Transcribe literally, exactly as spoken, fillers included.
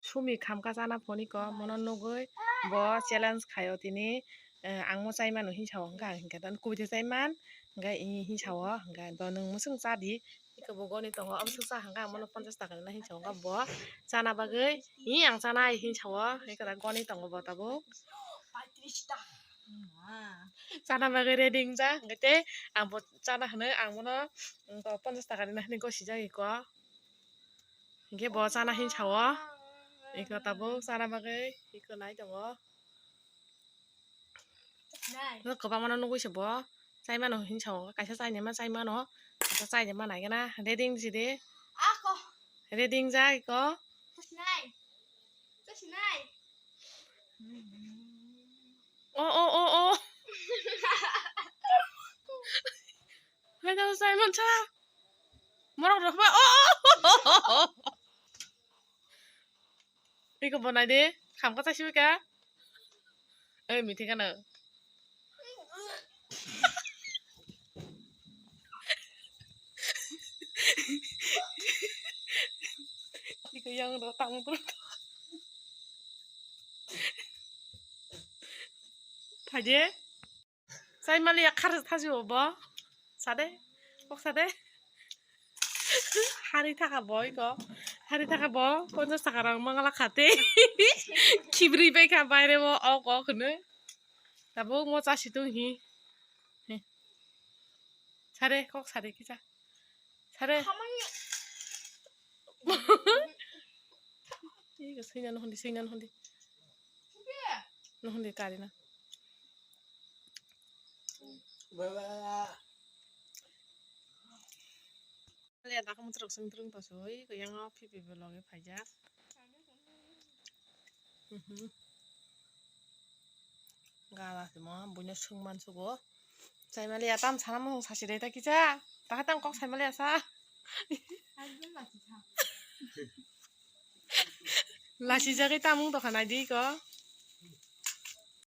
sumi khamkha chana phone iko, mono nugwi bo challenge khaio tini, eh, ang mo chai mano hinwi sao, hwnkha ang hinkhe dan kubui de chai man, hwnkhe i hinwi sao, hwnkhe do nwng mwswng cha di, iko bo goni tongo, amswk cha hwnkhe ang mono ponchash taka rwna hinwi sao, hwnkhe bo chana bagwi, i ang chana ai hinwi sao, iko da goni tongo bo tabuk. Chana bagwi ready wngjak, hwnkhe tei ang bo chana hwnwi ang bono, mm, ponchash taka rwna hinwi gosijak iko. Hwnkhe bo chana hinwi sao. Iko tabuk chana bagwi iko nai tongo. Nai. Kwbangma no nugwi se bo. Chai mano hinwi sao. Kaisa chainai ma chai mano. Kaisa chainai ma nai gana. Ready wngsi de. Ako. Ready wngjak iko. Chasi nai. Chasi nai. O, o, o, o. Hai, tamo Simon cha. Morok rok ba. O, o. Iko bonai de. Kham kata sibi ka. Ei, mithik ano. Iko yang ro tang tu. Phaide. Chai maliya khar thaji bo. Sade. Kok sade. Hari thaka bo iko. Hari thaka bo. Ponchash taka rang mangala khate. Khibri bai kha baire bo ok ok hwnwi. Tabuk mo chasi tung hi. He. Sare, kok sare kisa. Sare. Ih, sui na nohon di, sui na nohon di. Nohon di kari na. Baba. Le, daka mutrok sing trung to sui, ko yang o pipi bo loge phaijak. Mhm. Gala simo, buino sung man sugo. Saimali atam sana mung sasi dai ta kisa. Taha tang kok saimali asa. Lasi jagai tamung to khanai di ko.